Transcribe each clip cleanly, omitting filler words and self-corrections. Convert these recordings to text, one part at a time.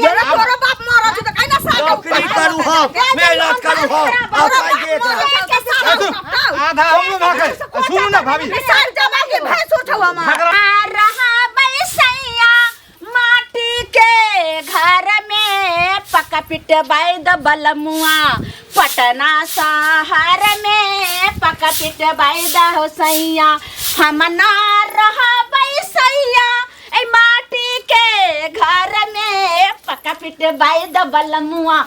भैया तोरो बाप मरल छै त कैना साल नौकरी करू हम मेहनत करू हम आ पाइ दे एकरा। आधा हमरो भागे सुनू ना भाभी साल जमा के भैंस उठौ हमर आ रहा बैसैया माटी के घर में पका पिटबाई द बलमुआ पटना शहर में पका पिटबाई द हो सैया हम ना रहा बैसैया ए माटी के घर में पका पिटबाई द बलमुआ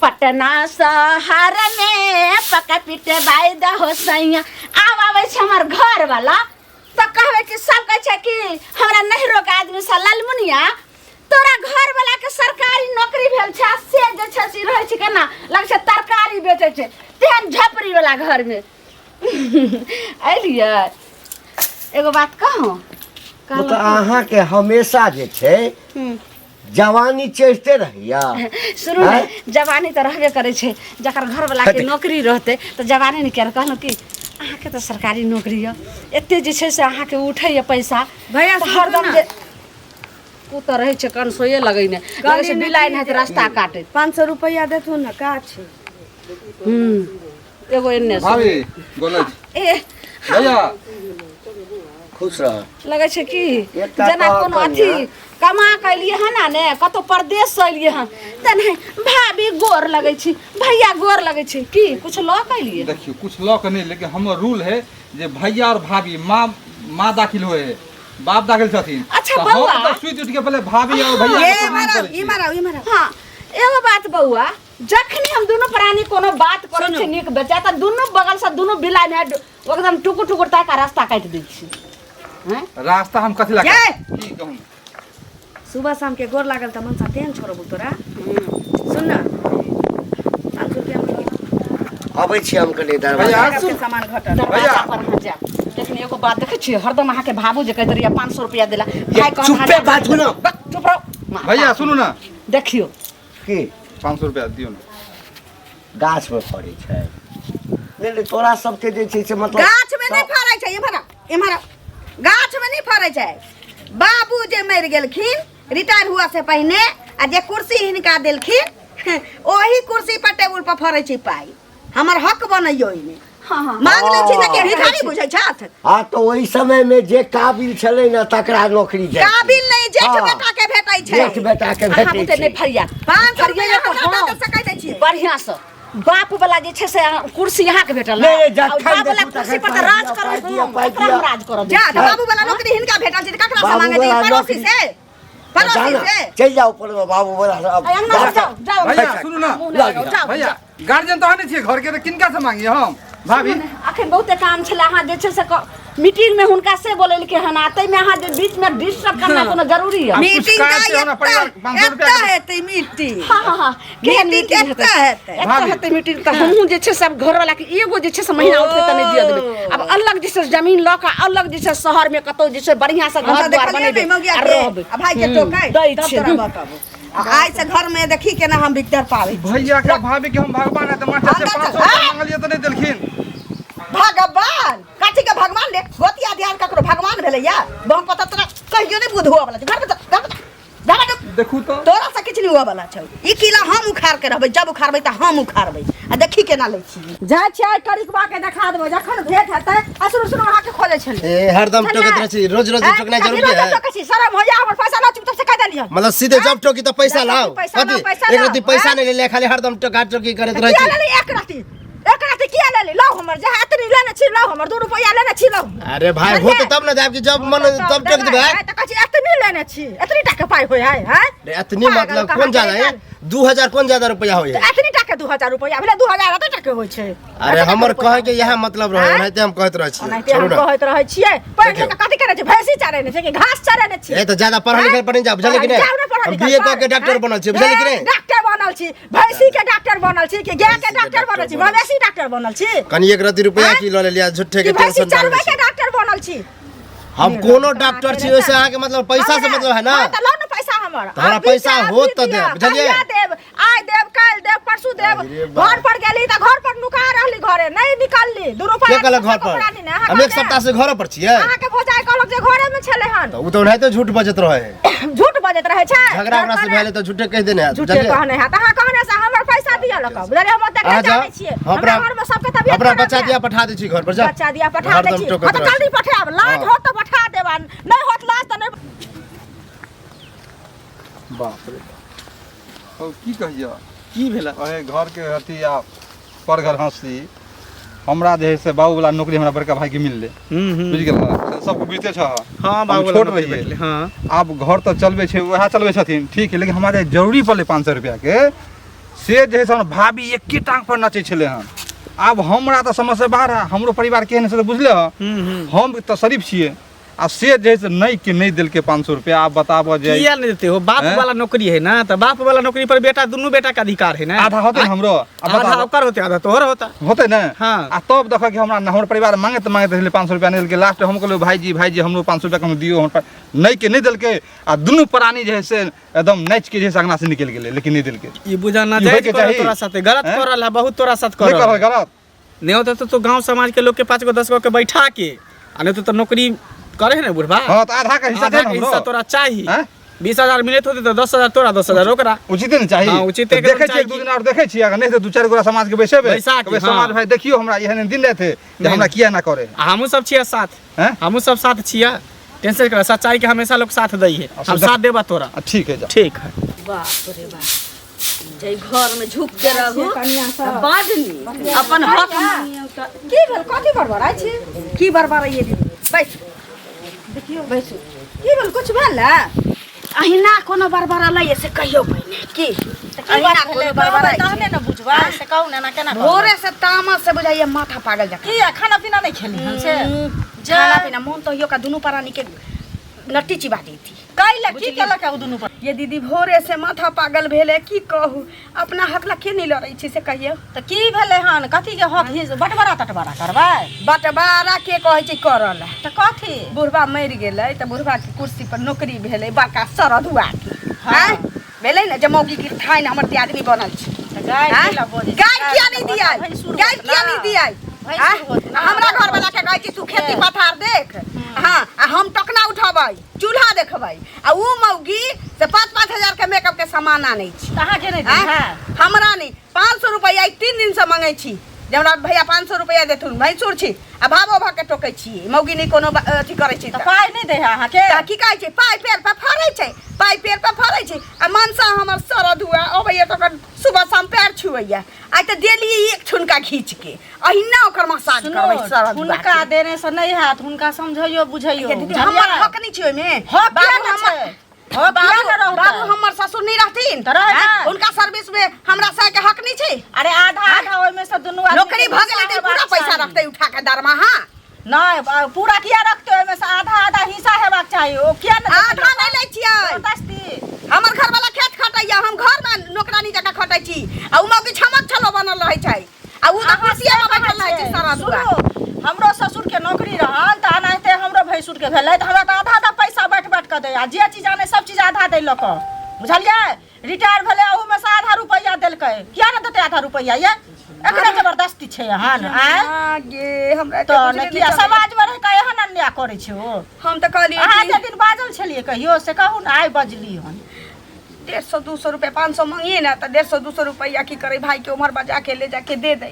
पटना शहर में पका पिटबाई द हो सैया। आब आबै छै हमर घर वाला तऽ कहबै कि सब कहै छै कि हमरा नहिरो के आदमी से ललमुनिया तोरा घर वाला के सरकारी नौकरी भेल छै आ से जे छै से रहै छै केना लगै छै तरकारी बेचै छै तेहन झपड़ी वाला घर में एलियै एगो बात कहूँ ओ तऽ अहाँके हमेशा जे छै जवानी चढ़िते रहैया सुनू ने आँय? जवानी तऽ रहबे करै छै जकर घरवला के नौकरी रहतै तऽ जवानी ने किया कहलहुँ कि अहाँके तऽ सरकारी नौकरी यऽ एते जे छै से अहाँके उठैए पैसा भैया, तऽ सुनू हरदम ने। जे ओ तऽ रहै छै कनसोए लगैने लगै छै बिलाइ नहि रास्ता काटैत 500 रुपैआ देथुन ने का छै हूँ एगो एन्ने से। भाभी बोलै छी ए भैया खुश रह लगै छै कि एकटा जेना तऽ कोनो कनिया। अथी कमा कऽ एलियै हन आ ने कतहु परदेशसँ एलियै हन तऽ नहि भाभी गोर लगै छी भैया गोर लगै छी की कुछ लऽ कऽ एलियै देखियौ कुछ लऽ के नहीं लेकिन हमर रूल है जे भैया और भाभी माँ माँ दाखिल होए है बाप दाखिल छथिन अच्छा, तऽ हम बौआ। तऽ सुति उठि के पहिले भाभी और भैया ये के प्रणाम मारा करै ई छी। मारा ई मारा हाँ एगो बात बौआ जखनी हम दुनू प्राणी कोनो बात करै छी नीक बेचा तऽ दुनू बगल से दुनू बिलाइ ने एकदम टुकुर टुकुर ताकि कऽ रास्ता काटि दै छी हैं? रास्ता हम कथी लगा जय। की कहूँ सुबह शाम के गोर लागल त मनसा तेहन छोड़बू तोरा सुन न 500 रुपया में अबै छी हम कनि दरवाजा भैया के सामान घटल दरवाजा भैया। पर अहाँ जायब लेकिन एगो बात देखै छियै हरदम अहाँके भाबू जे कहैत रहियै 500 रुपया देला भाय कहत चुप्पे हजार बाजू ना। बक, चुप रहो भैया सुनू ना देखियौ की 500 रुपया दियौ ने गाछ में फड़ै छै नहि नहि तोरा सबके जे छै से मतलब गाछ में नहीं फड़ै छै इम्हर आ, इम्हर आ। गाछ में नहीं फड़ै छै बाबू जे मरि गेलखिन रिटायर हुआ से पहिने आ जे कुर्सी हिनका देलखिन ओही कुर्सी पर टेबुल पर फड़ै छै पाइ हमर हक बनैयो ओहिमे हाँ हाँ मांग लै छी तऽ के भिखारी बुझै छथि हाँ तो ओहि समय में जे काबिल छलै ने तकरा नौकरी जाइ छै। काबिल नहि जेठ हाँ। बेटा के भेटै छै जेठ बेटा के अहाँ भेटै बुते नहि छै फरिया 500 फरिया रुपैआ तऽ हमरा हाँ दऽ सकैत छियै बढ़िआँ से बाप वाला जे छै से कुर्सी अहाँ के भेटल नहि, नहि, आ जखन बाप वाला देखू कुर्सी तखन पर तऽ पाइ राज दिअ, करब पाइ दिअ, हम पाइ ओकरा हम दिअ। राज करब जा तऽ बाबू वाला नौकरी हिनका भेटल छै तऽ ककरा से बाबू मांगै छै वाला पड़ोसी नौकरी। से पड़ोसी जाना, से चलि जाउ पर बाबू बोला अब अंगना से जाओ जाओ भैया सुनू ना मुँह नहि लगाउ, जाओ भैया गार्जियन तऽ अहाँ नहि छियै घर के तऽ किनका से मांगिए हम भाभी अखन बहुते काम छलै अहाँ जे छै से मीटिंग में हुनका से बोलेलकै हन आ ताहिमे अहाँ जे बीच में डिस्टर्ब करना कोनो जरूरी है कुछ मीटिंग काज छै हमरा परिवार 500 रुपया एतऽ के- हेतै मीटिंग हाँ हाँ हाँ केहन मीटिंग मीटिंग एतऽ हेतै एतऽ हेतै मीटिंग तऽ हमहूँ जे छै सब घरवाला के एगो जे छै से महीना उठतै तऽ नहि दिअ देबै आब अलग जे छै जमीन लऽ कऽ अलग जे छै शहर में कतौ जे छै बढ़िआँ से हम घर तऽ द्वार देखलियै बनेबै नहि मौगिया आ के रहबै आ भाई के टोकै दै तब छियै। तोरा बताबू आ आइ से घर में देखी केना हम बिगदर पाबै भैया के भाभी के हम भगवान है तऽ मास्टर से अंदर 500 चल। रुपया मांगलियै तऽ नहि देलखिन भगवान कथी के भगवान रे गोतिया ध्यान ककरो भगवान भेलैया बम पता तोरा कहियो नहि बुध हुआ वाला छै घर में चल, घर में चल, घर में चल। देखू तऽ तोरा से किछु नहि हुआ वाला छौ ई किला हम उखाड़ के रहबै जब उखाड़बै तऽ हम उखाड़बै आ देखी केना लै छी जाइ छियै करिकबा के देखा देबै जखन भेंट हेतै आ सुनू सुनू अहाँके खोजै छलै ए हरदम टोकैत रहै छी रोज रोज टोकनाइ जरूरी है टोकै छी शरम होइया हमर पैसा ला चुपचाप से कह देलियै मतलब सीधे जब टोकी तऽ पैसा लाओ पैसा लाओ, कथी पैसा एक लाओ, रत्ती पैसा आँय? नहि लेले खाली हरदम टोका टोकी करैत रहै किया छी लेली एक रत्ती एक रत्ती किया लेली लाओ हमर जे एतनी लेने छी लाओ हमर 2 रुपैया लेने छी लाओ अरे भाई हो तो तब ना जाब कि जब मन तब टोक देबै तऽ कहै छी एतनी लेने छी एतनी टाके पाइ होइ है हैं अरे एतनी मतलब कोन ज्यादा है 2000 कोन ज्यादा रुपया होय है एतनी टाके 2000 रुपैया भेलै 2000 एते टाके होइ छै अरे हमर कहे के इएह मतलब रहे ओनाहिते हम कहैत रहै छियै ओनाहिते हम छोड़ू ना कहैत रहै छियै पढ़ि लिख कऽ कथी करै छै भैंसी चरेने छै कि घास चरेने छी ए तऽ ज्यादा पढ़ल लिखल पर नहीं जा बुझलियै कि जाउ नहीं ने पढ़ल हम लिखल बीए कऽ पर, के डॉक्टर हैं? बनल छियै बुझलियै कि ए, नहीं डॉक्टर बनल छी भैंसी के डॉक्टर बनल छी कि गाय के भैंसी के डॉक्टर बनल छी डॉक्टर बनल। मवेशी डॉक्टर बनल छी कनि एक रत्ती रुपया आँय? की लऽ लेलियै झूठे कि के भैंसी टेंशन डालने चरबै छी के डॉक्टर बनल छी हम कोनो डॉक्टर छी ओहिसे अहाँके मतलब पैसा से मतलब है ना हाँ, तऽ लाउ ने पैसा हमर तऽ हमरा अभी पैसा से अभी होत तऽ दिअ, देब, बुझलियै? कहिया देब आइ देब काल्हि देब परसू देब अरे बाप। घर पर गेली तऽ घर पर नुका रहली घरे नहीं निकलली दू रुपया के कहलक घर पर हम एक सप्ताह से घर पर छियै अहाँके भौजाई कहलक जे घरे में छलै हन तऽ ओ तऽ ओनाहिते झूठ बजैत रहे झूठ बजै बजैत रहै छै झगड़ा ओकरा से भेलै तऽ झूठे कहि देने हैत झूठे बुझलियै? कहने हैत अहाँ कहने से हमर पैसा दिअ लऽ कऽ बुझलियै हम ओतेक अहाँ नहि जाउ जानै छियै हम हमरा अपना घरमे सबके तबियत अपना खराब बच्चा यऽ। दिया पठा दै छी घर पर जा बच्चा दिया पठा दै हरदम छी टोकैत हँ तऽ रहै जल्दी पठायब लाज हँ। होत तऽ पठा देब आ नहि होत लाज तऽ नहि बाप रे हौ की कहियऽ की भेला अहे घर के अथी आ पर घर हंसी हमरा जे है से बाबू वाला नौकरी हमरा बड़का भाई के मिलले बुझि गेल सबके बुझिते छह हाँ हम बाबू छोट रहियै हाँ आब घर तऽ चलबै छै वएह चलबै छथिन ठीक है लेकिन हमरा जे जरूरी पड़लै 500 रुपया के से जे है से हमर भाभी एके टांग पर नचै छलै हन आब हमरा तऽ समझ से बाहर है हमरो परिवार केहन है से तऽ बुझले हँ हम तऽ शरीफ छियै आ से जे है से नहि के नहि देलकै 500 रुपया आब बताबऽ जे किया नहीं देते हो बाप हैं? वाला नौकरी है ना तो बाप वाला नौकरी पर बेटा दुनू बेटा का अधिकार है ना आधा होतै ने हमरो आ आधा बताबऽ ओकर होते आधा तोहर होता होतै ने हाँ। आ तब देखऽ कि हमरा हमर परिवार मांगैत मांगैत रहलै 500 रुपया नहि देलकै लास्ट हम कहलियै भाईजी भाईजी हमरो 500 रुपया कम दियौ हमर नहि के नहि देलकै आ दुनू प्राणी जे है से एकदम नाचि के जे है से अंगना से निकलि गेलै लेकिन नहि देलकै ई बुझा ना ई जायज होइके करल चाही। तोरा साथे गलत हैं? करल है बहुत तोरा साथ नहि करल करल गलत नहीं होता तो गांव समाज के लोग के 5 गो 10 गो के बैठा के आ नहीं तो नौकरी करे है ना बुढ़बा हाँ तऽ आधा के हिस्सा आधा दे के ने हिस्सा हमरो तोरा चाही हैं? 20,000 मिलत होते तो 10,000 तोरा 10,000 ओकरा उचिते ने चाही हाँ, उचिते तऽ एकदम देखै छियै चाही एक दू दिन आओर देखै छियै अगर नहि तऽ दू चारि गोरा समाज के बैसेबै बैसा के, कहबै हाँ। समाज भाई देखियौ हमरा एहन एहन दिन रहते जे नहि, हमरा किया ना करे आ हमहूँ सब छियै साथ हैं? हमहूँ सब साथ छियै टेंशन कर सच्चाई के हमेशा लोग साथ दै है हम साथ देबा तोरा आ, ठीक है जा ठीक है बाप रे बाप जै घर में झुक के रहू तऽ बड नीक अपन हक मानियौ तऽ की भेल कथी बड़बड़ाइ छी की बड़बड़ाइए दीदी बैसू देखियौ बैसू की भेल कुछ भेल ने अहिना कोनो बड़बड़ालै से कहियौ पहिने की की अहिना बात भेलै कोनो बड़बड़ाइ छै। तहने ने बुझबै से कहू ने एना केना कहबै? भोरे से तामस से बुझाइए माथा पागल जकाँ की आ खाना पीना नहि खेली हन से जे खाना पीना मोन तो हियो का दुनू प्राणी के नट्टी चिबा देती कैला की केलक ओ दुनू पर ये दीदी भोरे से माथा पागल भेले की कहू अपना हक ला के नहीं लड़ै छी से कहियौ तऽ की भेलै हन कथी के हक his बटवारा तटवारा करबै बटवारा के कहै छै करल तऽ कथी बुढ़बा मरि गेलै तऽ बुढ़बा के कुर्सी पर नौकरी भेलै बड़का सरधुआ के हाँ। आँय? भेलै ने जे मौगी के ठानि हमर दियादनी बनल छै तऽ गाय आँय? कैला बजै छै? गाय किया नहीं तऽ दियाई भैंसुर गाय होत किया ना। नहीं दियाई भैंसुर आँय? होत ना। आ हमरा घर वाला के कहै छै तू खेती पथार देख हाँ आ हम टकना उठबै चूल्हा देखबै आ ऊ मौगी से 5-5 हजार के मेकअप के सामान आनै छी तऽ अहाँके नहि आँय? दी हमरा नहि 500 रुपैआ 3 दिन से मंगै छी जे हमरा भैया 500 रुपैआ देथुन भैंसुर छी आ भावो भऽ के टोकै छी मौगी नहि कोनो अथी करै छी तऽ तऽ पाइ नहि दै है अहाँके तऽ की कहै छै पाइ पेड़ पर फड़ै छै पाइ पेड़ पर फड़ै छै आ मनसा हमर सरद हुआ अबैया तऽ ओकर सुबह शाम पैर छुअैया आइ तऽ देलियै एक छुनका घीच के अहिना ओकर मसाज सुनू करबै सरद हुआ हुनका के। देने से नहि हैत हुनका समझैयो बुझैयो ये दीदी हमर हक नहि छै ओहिमे हक बाबू किया नहि हमर छै? हक किया बाबू नहि रहतै? बाबू हमर ससुर नहि रहथिन तऽ रहै आँय? ने। हुनका सर्विस में हमरा साय के हक नहि छै अरे आधा आधा ओहिमे से दुनू आदमी नौकरी के भऽ गेलै हिस्सा तऽ पूरा हेबाक पैसा चाही। रखतै उठा के दरमाहा नहि पूरा किया रखतै ओहिमे से आधा आधा हिस्सा हेबाक चाही ओ किया नहि देतै? आधा नहि लै छियै जबरदस्ती हमर घर वाला खेत खटैया हम घर में नौकरानी जकाँ खटै छी आ उ मौगी छमक छलो बनल रहै छै आ उ तऽ अहाँ कुर्सिये से पर बैठल कहै रहै छै छियै। सारा दुआ सुनू, हमरो ससुर के नौकरी रहल तऽ एनाहिते हमरो भैंसुर के भेलै तऽ हमरा तऽ आधा आधा पैसा बाँटि बाँटि कऽ दै आ जे चीज आनै सब चीज आधा दै लऽ कऽ बुझलियै रिटायर भेलै ओहूमे से आधा रुपैआ देलकै किया ने देतै आधा रुपैआ ये एकरे जबरदस्ती छै एहन आँय आ गे हमरा एते तऽ बुझले ने नहि किया चलै। समाजमे रहि कऽ एहन अन्याय करै छै ओ हम तऽ कहलियै अहाँ कि जे दिन बाजल छलियै कहियो से कहू ने आइ बजली हन 150 200 रुपया 500 मंगिए ना तऽ 150 200 रुपया की करे भाई के उम्हर बजा के ले जाके दे दे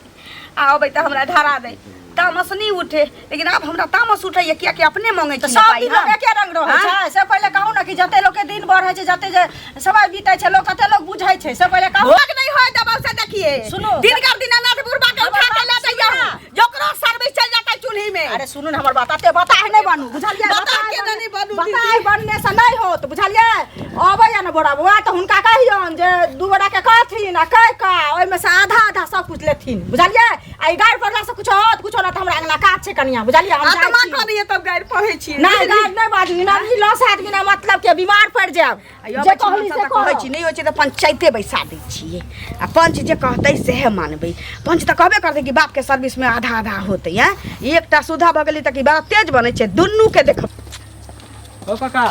आ अबै तऽ हमरा धरा दे तामस नहीं उठे लेकिन आब हमरा तामस उठैया कियाकि अपने मंगै तऽ छी ना सब पाइ दिन हम। लोक एके रंग रहै हाँ? छै से पहिले कहू ने कि जते लोक के दिन बढ़ै छै जते जे समय बीतै छै लोक कते लोक बुझै छै से पहिले कहू भोग नहीं होय दबाव से देखिए सुनू। दिनकर दीनानाथ बुढ़बा के उठा के ले जाइए सुनू ना। जोकरो सर्विस चल जाता चूल्ही में अरे सुनू ने हमर बात एते बताह नहि बनू बुझलियै बताह के नहि बनू, बताह दीदी। बनने से नहि होत बुझलियै अबैया ने बोरा बौआ तऽ हुनका कहियौन जे दू गोटा के कहथिन आ कहि कऽ ओहिमे से आधा आधा सब कुछ लेथिन बुझलियै आ ई गारि पड़ला से कुछो होत कुछो नहि तऽ हमरा अङ्गना काज छै कनिया बुझलियै हम जाइ आत्मा छी। करिए तब गारि पढ़ै छी नहि गारि नहि बाजू बिना ई लस हैत बिना मतलब के बीमार पड़ि जायब जे कहली से कहै छी नहि होइ छै तऽ पंचायते बैसा दै छियै आ पंच जे कहतै सएह मानबै पंच तऽ कहबे करतै कि बापके सर्विसमे आधा आधा होतै आँय एकटा सुधा भऽ गेलै तऽ कि बड़ा तेज बनै छै दुनूके देख ओ काका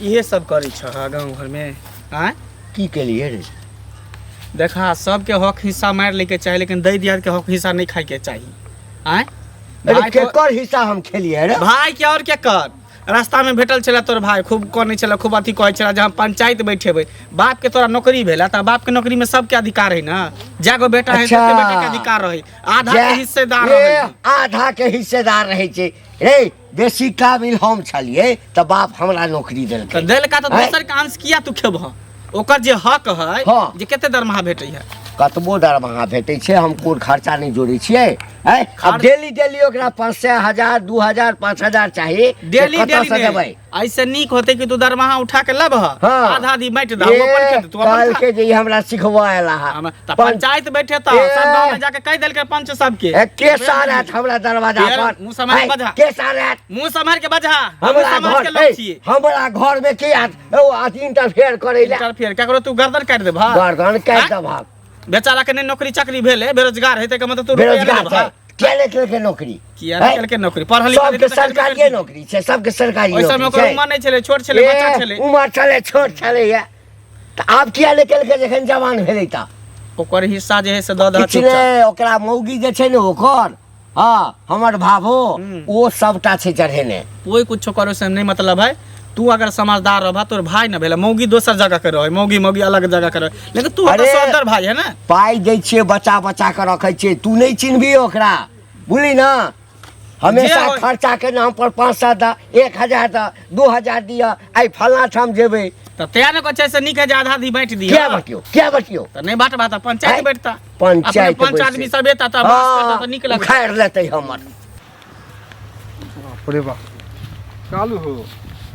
इहे सब करै छह गाँव घरमे आँय की केलिए रे देखा सबके हक हिस्सा मारि लैके चाही लेकिन दै दियादके हक हिस्सा नहि खाइके चाही आँय अरे भाई तो- केकर हिस्सा हम खेलिए रे भाई के और के कर रास्ता में भेटल छलै तोर भाई खूब कनै छलै खूब अथी कहै छलै जे हम पंचायत बैठेबै बाप के तोरा नौकरी भेला तऽ बाप के नौकरी में सबके अधिकार है ना जागो बेटा है अच्छा। सबके बेटा के अधिकार रहे आधा के हिस्सेदार ए, रहे आधा के हिस्सेदार रहै छै रे बेसी काबिल हम छलियै तऽ बाप हमरा नौकरी देलकै तऽ देलका तऽ आँय? दोसर के अंश किया तू खेबह ओकर जे हक है हाँ। जे कते दरमाहा भेटै है कतबो दरमाहा भेटै छै हम कोन खर्चा नहि जोड़ै छियै आँय? आब डेली डेली ओकरा 500 1000 2000 5000 चाही से डेली कतऽ डेली से नहि। देबै ऐसे नीक होते कि तू दरमाहा उठा के लबह हाँ। आधा आधी बांटि दह ओ अपन खेत तू अपन खा। काल्हि के जे ई हमरा सिखबऽ एला हा तऽ पंचायत बैठे तऽ ए। सब गाँव में जाके कहि देलकै पंच सबके ए, के सारत हमरा दरवाजा यार, पर मुँह सम्हारि आँय, बजा। के सारत मुँह सम्हार के बजा हम हमरा समाज के घर लोग ए, छियै हमरा घर में के आत ओ आत इंटरफेयर करै ला इंटरफेयर ककरो तू गर्दन काटि देबह गर्दन काटि आँय? देबह बेचारा के नहि नौकरी चाकरी भेलै बेरोजगार हेतै के मतलब तू रुपैआ नहि बेरोजगार देबह छै किया नहि केलकै नौकरी किया नहि आँय? केलकै नौकरी पढ़ल लिखल सबके हेतै तऽ करबे सरकारिये करतै। नौकरी छै सबके सरकारी ओहि समय नौकरी ओकर छै उमर नहि छलै छोट छलै बच्चा ए, छलै उमर छलै छोट छलै या तऽ आब किया नहि केलकै जखन जवान भेलै तऽ ओकर हिस्सा जे है से दऽ दह किछु नहि ओकरा मौगी जे छै ने ओकर हँ हमर भाभो ओ सबटा छै चढ़ेने कोई कुछो करो से नहीं मतलब है तू अगर समझदार रहबा तोर भाई न भेला मौगी दोसर जगह के रहे मौगी मौगी अलग जगह के रहे लेकिन तू अरे! तो सौदर भाई है ना पाइ दै छियै बचा बचा कऽ रखै छियै तू नहि चिन्हबी ओकरा बुझली ना हमेशा जे होय। खर्चा के नाम पर 500 दऽ 1000 दऽ 2000 दिअ आइ फल्लाँ ठाम जेबै तो तैयार न कहै छै से नीक है जे आधा आधी बांटि दिअ किया बटियौ किया बटियौ तो नहीं बांटबा तऽ पंचायत आँय? बैठता पंचायत अपने पंच बैसतै। आदमी सब एता तऽ बहस करता तऽ नीक लगतै उखाड़ि लेतै हमर बाप रे बाप कालू हो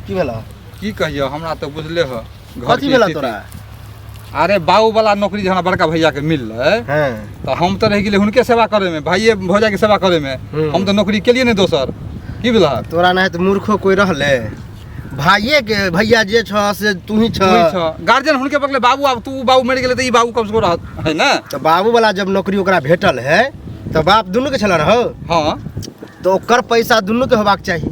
की भेला की कहियो हमरा तऽ बुझले हो घर कथी के भेला स्थिति। तोरा अरे बाबू वाला नौकरी जे हमरा बड़का भैया के मिललै हाँ तऽ हम तऽ रहि गेलियै हुनके सेवा करे में भाइये भौजा के सेवा करे में हम तऽ नौकरी केलियै नहि दोसर की बुझलहक तोरा नहीं तऽ मूर्खो कोई रहले भाइये के भैया जे छ से तू ही छ तू छ गार्जियन हुनके पकड़ले बाबू आब तू बाबू मरि गेलै तऽ ई बाबू कम से कम रहत है ने तऽ बाबू वाला जब नौकरी ओकरा भेटल है तऽ बाप दुनू के छल हो हाँ तऽ ओकर पैसा दुनू के होबाक चाही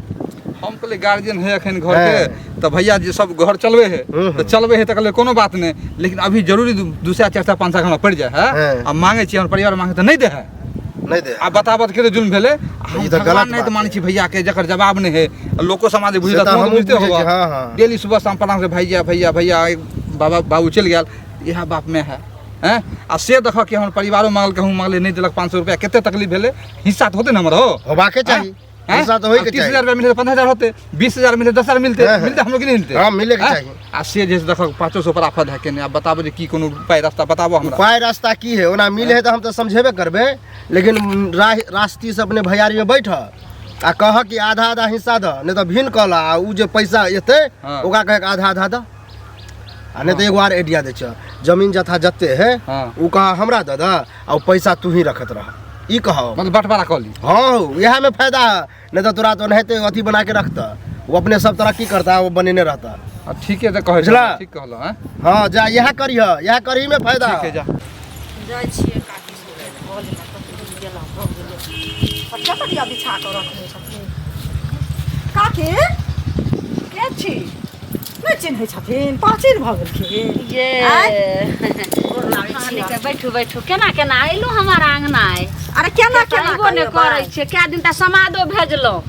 हम कहलियै गार्जियन है एखन घर के तऽ भैया जे सब घर चलबे है तऽ चलबे है तऽ कहलियै कोनो बात नहि लेकिन अभी जरूरी 200 400 500 हमरा पड़ि जाइ है आ मांगे छियै हमर परिवार मांगे तऽ नहि दे है नहि दे आ बताबत के जुल्म भेलै हम ई तऽ भगवान गलत नहि तऽ बात मानै छी भैया के जकर जवाब नहि है आ लोको समाज से बुझलत तऽ तू हमहूँ बुझते बुझै होबा छी, हाँ, हाँ। डेली सुबह शाम प्रणाम के भैया भैया भैया एक बाबा बाबू चलि गेल इएह बाप में है हैं आ से देखऽ कि हमर परिवारो मांगल कहूँ मांगले नहि देलक 500 रुपया कते तकलीफ भेलै हिस्सा तऽ होतै ने हमर हो होबाके चाही हैं? हिस्सा तऽ होइके 30 हजार चाही रुपया मिलते 15,000 होते 20,000 मिलते 10,000 मिलते हाँ, हाँ। मिलते हम लोग के नहीं मिलते हाँ, मिले के हैं? चाही। आ से जे देखो 500 पर आफत है केने अब बताबो जे की कोनो उपाय रास्ता बताबो हमरा उपाय रास्ता की है ओना मिले है तऽ हम तऽ समझेबे करबै लेकिन रास्ती से अपने भैयारी में बैठ आ कह कि आधा आधा हिस्सा दह नहीं तऽ भिन्न कऽ ला आ उ जे पैसा एतै हाँ। ओकरा कहे आधा आधा दह आ नहीं तऽ एगो आर आइडिया दै छ जमीन जथा जते है हाँ। उ कह हमरा दऽ दह आ उ पैसा तू ही रखत रह ई कह मतलब बंटवारा कऽ ली हाँ इएह में फायदा है नहीं तऽ तोरा तो ओनाहिते अथी बना के रखता वो अपने सब तरक्की करता वो बनेने रहता आ ठीके तऽ कहै बुझला? ठीक कहलो हैं हाँ जा इएह करिह इएह करही में फायदा ठीक है जा जाइ छियै काकी से भऽ गेलै कतहु गेला भऽ गेलै कतऽ करिया बिछा कऽ रखने छथिन काकी के छी नहि चिन्है छथिन प्राचीन भऽ गेलखिन ये आँय? गोर लागै हाँ, छी नीके बैठू बैठू केना केना अयलहुँ हमर आंगना आइ अरे केना केना अयबो नहि करियै करै बाइ? छियै कए दिन तऽ समादो भेजलहुँ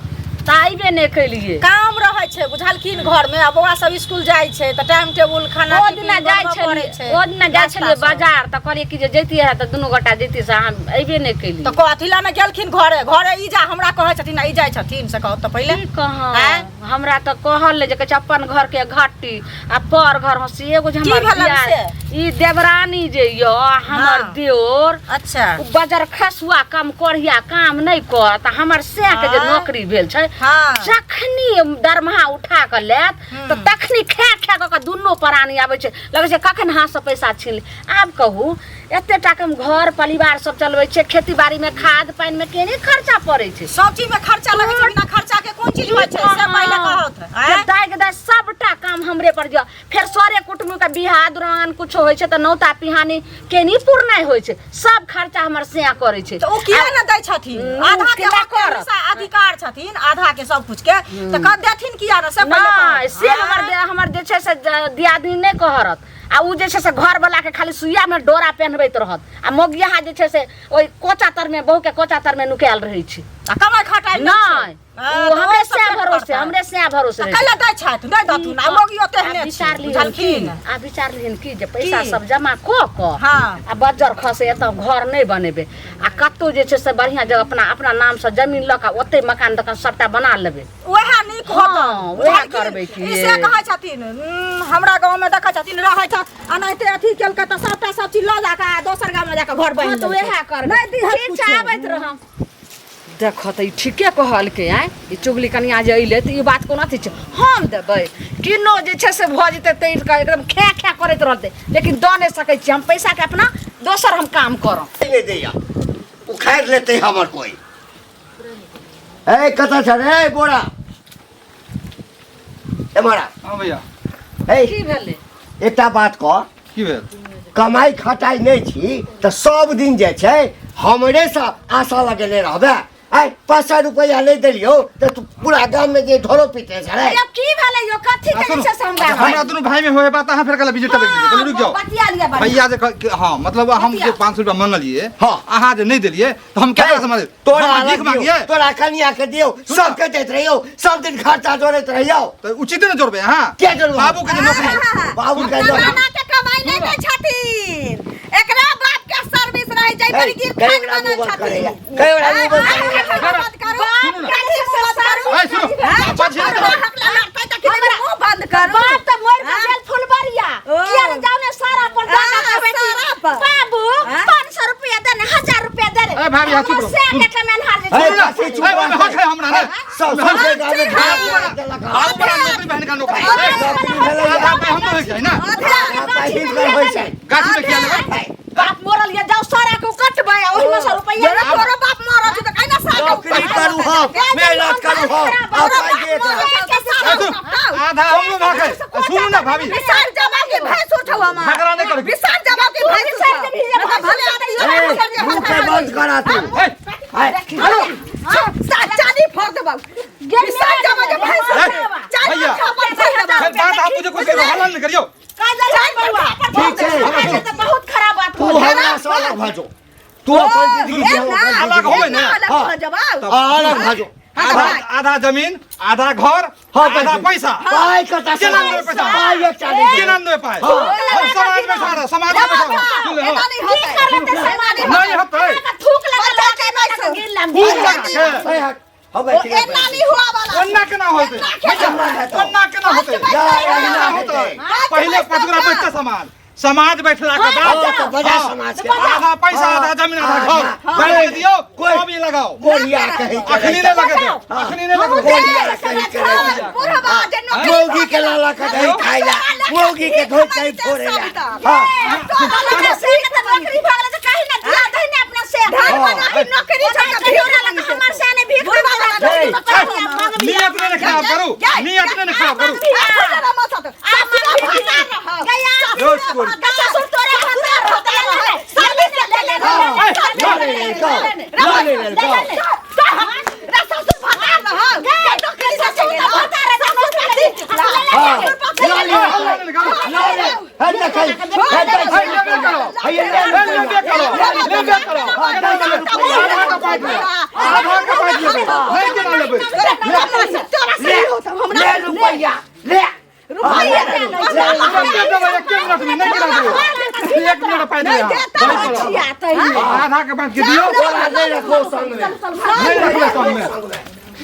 तऽ अयबे नहि केलियै काम रहै छै बुझलखिन घरमे आ बौआ सब स्कूल जाइ छै तऽ टाइम टेबुल खाना ओ टिफिन दिना जाइ बनबऽ पड़ै छलियै छै ओ दिना जाइ नाश्ता छलियै सब। बाजार तऽ कहलियै कि जे जैतियै तऽ दुनू गोटा जैतियै से अहाँ अयबे नहि केलियै तऽ कथी लए ने गेलखिन घरे घरे ई जा हमरा कहै छथिन आ ई जाइ छथिन से कहू तऽ पहिले की कहब आँय? हमरा तऽ कहल जे कहै छै अपन घर के घट्टी आ पर घर हँसी एगो जे की हमर भेलनि दिया- से? ई देवरानी जे यऽ हमर हाँ। देओर अच्छा उ बजर खसुआ कम कोढ़िया काम नहि करत आ हमर सएह के जे आँय? नौकरी भेल छै हाँ। जखनी दरमाहा उठा कऽ लेत तऽ तखनी खा खा कऽ कऽ दुनू प्राणी आबै छै लगै छै कखन हाथसँ पैसा छीन ली आब कहू एते टाका मे घर परिवार सब चलबै छै खेती बाड़ी में खाद पानि में केने खर्चा पड़ै छै सब चीज में खर्चा लगै छै बिना खर्चा के कोन चीज होइ छै से पहिले कहत फेर दाइ के दाइ सबटा काम हमरे पर जा फेर सरे कुटुम्ब के बियाह दुरान कुछो होइ छै तऽ नौता पिहानी केनी पुरनाइ होइ छै सब खर्चा हमर सेया करै छै तऽ ओ किया ने दै छथिन आधा के केना हक के करत? हिस्सा अधिकार छथिन आधा के सब कुछ के तऽ कह देथिन किया ने से पहिले नहि कहत से हमर हमर जे छै से दियादनी नहि कहरत आ उ जे छै से घरवला के खाली सुइया में डोरा पहनबैत रहत आ मोगियाहा जे छै से ओहि कोचा तर में बहू के कोचा तर में नुकायल रहै छै आ कमाइ खटाइ खटाइ नहि, हाँ, ओ तऽ हमरे ओहि सब सएह पेट भरोसे, भरतै। हमरे सएह भरोसे रहै। कैला दै छथि, नहि दथुन, आ मौगियो तेहने आ विचार छै, लिहन बुझलखिन? की, आ विचार लिहन की जे पैसा की? सब जमा कऽ कऽ हाँ। आ बज्जर खसे एतऽ घर नहि बनेबै आ कतहु जे छै से बढ़िआँ जगह अपना अपना नामसँ जमीन लऽ कऽ ओतहि मकान तकान सबटा बना लेबै। वएह नीक हाँ, होतन, वएह बुझलखिन? करबै की। ई से कहै छथिन, हमरा गाँवमे देखै छथिन रहै छ अनाहिते अथी केलकै तऽ सबटा सब चीज लऽ जाकऽ आ दोसर गाममे जाकऽ घर बनि हँ तऽ लेलकै। वएह करबै। नहि दिहत ठीक छै, कुछो। आबैत रहब। देखऽ तऽ ई ठीके कहलकै आँय, ई चुगली कनिया जे अयलै तऽ ई बात कोना अथी छै, हम देबै किनो जे छै से भऽ जेतै तैर कऽ एकदम खे खे करैत रहतै, लेकिन दऽ नहि सकै छियै हम पैसाके, अपना दोसर हम काम करब। नहि दैया, उखाड़ि लेतै हमर कोइ। ए कतऽ छ रे बोरा? एम्हर आ। हँ भैया। ए की भेलै? एकटा बात कह। की भेल? कमाइ खटाइ नहि छी तऽ सब दिन जे छै हमरेसँ आशा लगेने रहबै? आइ 500 रुपैआ नहि देलियौ तऽ तू पूरा गाममे जे ढोरो पीटे छलै। यौ की भेलै यौ, कथी के जे छै से हमरा हमरा दुनू भाई में होए बात, अहाँ फेर कहला विजिट टपक गेलियै। कहलियै रुकि जाओ, बतिया लिअ बढ़िआँ। भैया जे हँ मतलब हम जे बतिया। 500 रुपया मंगलियै, हँ। अहाँ जे नहि देलियै तऽ हम केकरा से मांगलियै? तोरा हम अलग भीख दियौ, मांगियै? तोरा कनिया के दियौ, सबके दैत रहियौ, सब दिन खर्चा जोड़ैत रहियौ। तऽ उचिते ने जोड़बै अहाँ? के जोड़बै? बाबू के जे नौकरी, बाबू के नौकरी। जमाना के कमाई नहि दै छथिन, एकरा बाप के सर्विस रहे छै पर गिर कई खान ओकरा बनल मुँह बंद करैया, छथिन। कई ओकरा मुँह बंद करैया। बंद करू, सुनू ना। कथी मुँह बंद करू? ऐ सुनू, पाछे नहि हमरा हक ला लड़तै तऽ कि मुँह बंद करू? बाप तऽ मरि कऽ हाँ? गेल फुलबरिया, ओ। किया ने जाउ ने सारा पर जा कऽ हाँ, कहबै कि सारा पर। बाबू हाँ? 500 रुपया दे ने, 1000 रुपया दे ने। ए भाभी, हाँ, चुप हमर रहो, से सुनू। के कमेनहार जे ए, छै। काकी, चुप ऐ, ओहिमे हक है हमरा ने। सब सबके गाममे बाबू भाग बड़ा देलक। बाबू बड़ा नौकरी, बहन का नौकरी। नौकरी भेलैया। आधा पाइ हमरो होइ छै ने। आधा पाइ हिनकर होइ छै। गाछी में किया लेबै? बाप मरल ये, जाउ सारा के कटबै आ ओहिमे से रुपैया। जरा तोरो बाप मरल छौ तऽ कैना सारा नौकरी करू हम, मेहनत करू हम, आ पाइ देत रह। ऐ सुन, आधा हमरो भाग है। सुनू ना भाभी, विसार जमा के भैंस उठाऊ हमार। झगड़ा नहि करू। विसार जमा के भैंस उठाऊ। मतलब भले आदमी ए, मुँह के बंद करा तू। ऐ, आय, चानी फोड़ देबौ। विसार जमा के भैंस ऐ, उठाऊ। चानी भैया। छापर फोड़ देबौ। फेर बात आप मुझे कुछ हल्ला नहीं करियो। ठीक छै। तऽ बहुत खराब बात तू हमरा से अलग भऽ जो, तू अपन जिंदगी जी, हम अपन अलग जिंदगी। होबै ने? अलग भऽ जबाउ। हाँ, अलग भऽ जो। आधा आधा जमीन, आधा घर, हाँ, आधा पैसा। पाइ कतऽ से केना देबै पैसा? पाइ एकटा नहि देबै। केना देबै पाइ? हाँ। हम समाज में बैठा रह, समाज में बैठा रह। सुन ले, हाँ। एना नहि होतै। कर लेतै समाज? नहीं होतै। थूक लगा बच्चा के नहि छौ। गिर लम। थूक लगा के। ए, हट, हम ओ बैठिए। एना नहि हुआ वाला। ओन्ना केना होतै? ओन्ना केना होतै? जा, एहिना होतै? हेतै। पहिले 5 गोरा बैठते समाज, समाज बैठला के हाँ, बाद तऽ बजा समाज के। आधा पैसा, आधा जमीन, आधा घर हाँ, बैठ के दियौ, कोई- तब ई लगाओ। कोढ़िया कही के अखनी नहि लगे देब, हाँ। अखनी नहि लगे देब। कोढ़िया कही के रहै। बुढ़वा जे नौकरी मौगी के लाला के दही खाइ ला, मौगी के धोइ के फोड़े ला। हाँ, नौकरी भऽ गेलै तऽ काहे ने दिया दही ने अपना से धन बना के नौकरी छौ तऽ भीख मांगै छै। हमर से ने भीख बुढ़वा वाला हे, नियत नहि ने खराब करू, नियत नहि ने खराब करू। हाँ, लऽ ले रे, गौ, लऽ ले रे, गौ। हाँ, लऽ ले, लऽ ले। हे देखै, हे देखै। हे, लेबे करो। हे, ले हे, लेबे करो, लेबे करो। हाँ, केना लेबै? आधा के पाइ दियौ, आधा के पाइ दियौ। नहि, केना लेबै? ले रुपैआ ले। रुपैआ एके देबै, एके मिनट में। नहि, केना देबै? 1 मिनट पाइ दियौ अहाँ। आधा के बाँटि के दियौ। तोरा नहि रखो संगमे। नहि रखबै संगमे,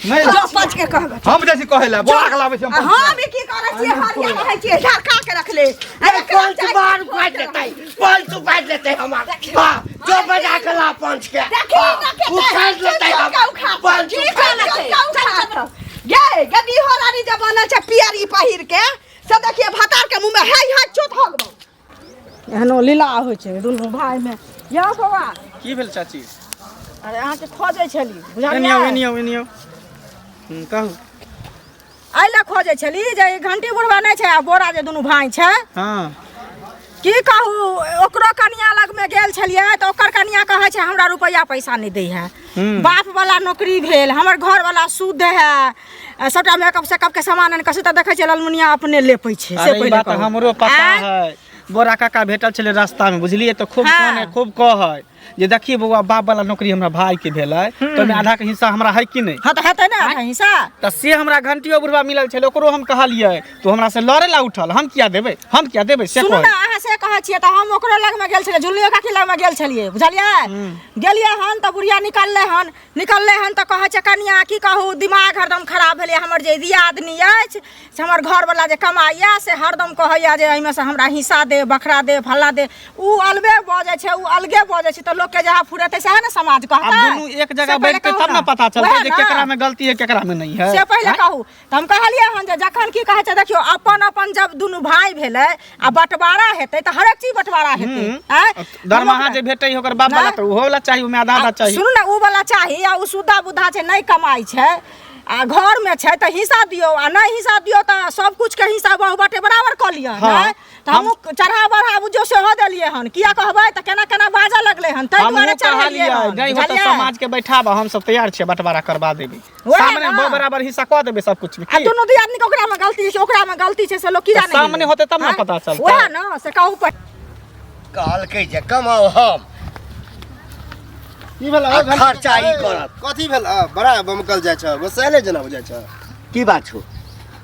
नहि। जो पच के कहबै। हम जाइ छी कहै लए, बोला के लाबै छी हम। आ हम ई की करै छियै? हरिया रहै छियै, झरका के रखले। अरे पंच बार उपारि लेतै, पंच उपारि लेतै हमर। हाँ, जो बजा के ला पंच के। देखी हाँ, न के उखाड़ि लेतै हमर पंच। की करतै? गे गदी हो रानी जे बनल छै पियरी पहिर के, से देखिए भतार के मुंह में हाय हाय चोट हगबौ। एहनो लीला होइ छै दुनू भाइमे। यौ बौआ। की भेल चाची? अरे अहाँके खोजै छली। एनियो बुझलियै? एनियो एनियो, कहू। एहि लए खोजै छली जे ई घंटी बुढ़वा नहि छै आ बोरा जे दुनू भाय छै। हाँ। की कहू, ओकरो कनिया लगमे गेल छलियै तऽ ओकर कनिया कहै छै हमरा रुपैआ पैसा नहि दै है। बाप वाला नौकरी भेल, हमर घर वाला शुद्ध है, सबटा मेकअप सेकअप के सामान आनि कऽ से तऽ देखै छियै ललमुनिया अपने लेपै छै से। अरे ई पहिले बात कहू। हमरो पता आँय? है। बोरा काका भेटल छलै रास्ता में, बुझलियै? तऽ खूब हाँ। काने, खूब कहै। जे देखिए बौआ बाप वाला नौकरी हमरा भाई के भेलै तऽ ओहिमे आधा के हिस्सा हमरा है कि नहि। हँ, तऽ हेतै ने आधा हिस्सा। तऽ से हमरा घंटियो बुढ़वा मिलल छलै, ओकरो हम कहलियै तऽ हमरा से लड़े ला उठल, हम किया देबै, हम किया देबै से सुनू कहै। ने, अहाँ से कहै छियै तऽ हम ओकरो लगमे गेल छलियै, झुल्लियो काकी लगमे गेल छलियै, बुझलियै? गेलियै हन तऽ बुढ़िया निकललै हन, निकललै हन तऽ कहै छै कनिया की कहू, दिमाग हरदम खराब भेलै। हमर जे दियादनी अछि से हमर घरवला जे कमाइए से हरदम कहैए जे एहिमे से हमरा हिस्सा दे, बखरा दे, फल्ला दे। उ अलगे बजै छै, उ अलगे बजै छै, तऽ लोकके जहाँ फुरेतै सएह ने समाज आब कहतै। दुनू एक जगह से पहिले बैठते कहू तब ने। ने पता चलतै वएह जे ने। केकरा में गलती है केकरा में नहीं है। से पहिले आँय? कहू। तऽ हम कहलियै हन जे जखन की कहै छै, देखियौ अपन अपन जब दुनू भाय भेलै आ बँटवारा हेतै तऽ हरेक चीज बँटवारा हेतै। आँय? दरमाहा जे भेटै है ओकर बाप वाला नहि। तऽ ओहो वाला चाही, ओहिमे आधा आधा चाही। सुनू ने, उ वाला चाही आ उ सुद्धा बुद्धा छै, नहि कमाइ छै आ घरमे छै तऽ हिस्सा दियौ, आ नहि हिस्सा दियौ तऽ सब कुछ के हिस्सा बहु बाटे बराबर कऽ लिअ। हाँ। नहि तऽ हमहूँ चढ़ा बढ़ा बुझियौ सेहो देलियै हन। किया कहबै तऽ केना केना बाजऽ लगलै हन, ताहि हमहूँ दुआरे चढ़ेलियै कहलियै हन, नहि हो तऽ बुझलियै? समाज के बैठाबऽ, हम सब तैयार छियै, बंटवारा करबा देबै, वएह सामने ने। बराबर हिस्सा कऽ देबै सब कुछ में। आ की? दुनू दियादनी के ओकरामे गलती छै, ओकरामे गलती छै, से लोक की तऽ जाने सामने गेलै? होतै तब ने आँय? पता चलतै। वएह ने, से कहू कहलकै जे कमाउ हम की भेल? आ खर्चा ई करत। कथी भेल? बड़ा बमकल जाइ छ, गोसाइले जेना बुझाइ छ। की बात छौ?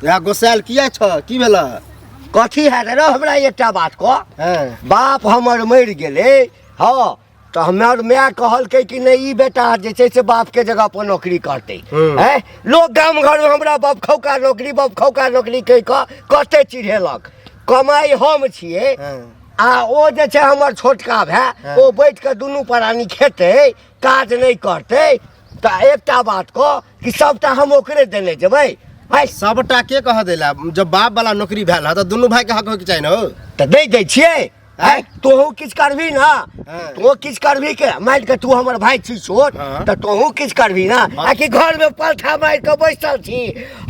इएह गोसाइल किया छ, की भेल? कथी हैत रे? हमरा एकटा बात कह। हँ। बाप हमर मरि गेलै, हँ, तऽ हमर माय कहलकै कि नहि ई बेटा जे छै से बापके जगह पर नौकरी करतै। हैं, लोक गाम घरमे हमरा बाप खौका नौकरी, बाप खौका नौकरी कहि कऽ कते चिढ़ेलक। कमाइ हम छियै आ ओ जे छै हमर छोटका भाय, ओ बैठ कऽ दुनू प्राणी खेतै, काज नहि करतै। तऽ एकटा बात कह कि सबटा हम ओकरे देने जेबै? आइ सबटा के कह देला? जब बाप वाला नौकरी भेल है तऽ दुनू भाई के हक होइके चाही ने हो। तऽ नहि दै छियै? आँय, तोहू किछु करबही ने? हाँ। तोहू किछु करबही के मानि कऽ तू हमर भाय छी छोट, हाँ। तऽ तोहू किछु करबही ने? आ कि घरमे पलथा मारि कऽ बैसल छी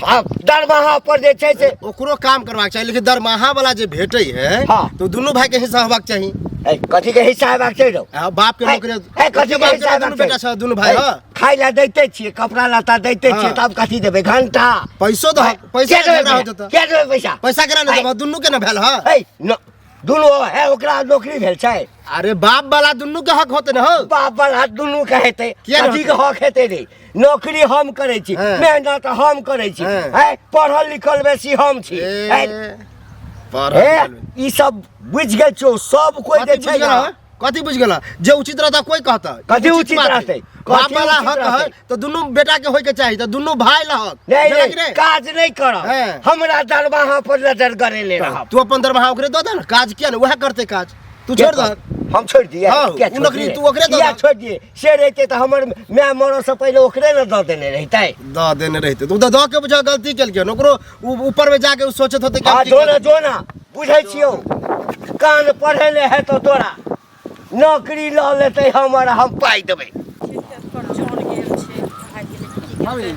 आ दरमाहा पर जे छै से ओकरो काम करबाक चाही, लेकिन दरमाहा वाला जे भेटै है हाँ। तो दुनू भाई के हिस्सा होबाक चाही। ए, कथी के हिस्सा हेबाक छै रौ? आ बाप के ए, नौकरी, ए, कथी के बाप के हिस्सा दुनू हेबाक बेटा छै? छ, दुनू भाई, ए, हाँ। खाय लए दैते छियै, कपड़ा लत्ता दैते छियै, हाँ। तब कथी देबै घंटा? पैसो दहक, पैसा के देबै झगड़ा हो पैसा? जेतै। के देबै पैसा? पैसा केना नहि ए, देबह? दुनू के ने भेल है। ए, दुनू है, ओकरा नौकरी भेल छै। अरे बाप वाला दुनू के हक होते ने हो। बाप वाला दुनू के हेतै। किया ने कथी के होतै? हक हेतै रे? नौकरी हम करै छी, हाँ। मेहनत हम करै छी, हाँ। हैं, पढ़ल लिखल बेसी हम छी, ए, हैं? पढ़ल हे, लिखल। ई सब बुझि गेल छौ सब कोइ कथी जे बुझि छै गेल ने। हँ? कथी बुझि गेल? जे उचित रहता कोई कहता। कथी उचित बात है। रहतै? बाप कथी वाला उचित हक है रहतै? तो दुनू बेटा के होय के चाही, तो दुनू भाई ला हक। नहीं, भेलै कि नहीं, नहीं? काज नहीं करब। हैं। हमरा दरमाहा पर नजर गरेले रहब। तू अपन दरमाहा ओकरे दऽ दे ने, काज किया ने वएह करतै काज, तू छोड़ दह। हम छोड़ दिए? हाँ, किया उ छोड़ नौकरी दिए? तू ओकरे दऽ किया दह। छोड़ दिए? से रहितै तऽ हमर माय मरऽ से पहिले ओकरे ने दऽ देने रहितै। दऽ देने रहितै तऽ उ तऽ दऽ के बुझा गलती केलकै हन। ओकरो ऊपर में जाके उ सोचैत होतै कि हम हाँ, की जो ना, करी। जो ना, बुझै छियौ, कान पढ़ेले हेतौ तोरा, नौकरी लऽ लेतै हमर, हम पाइ देबै। भाभी।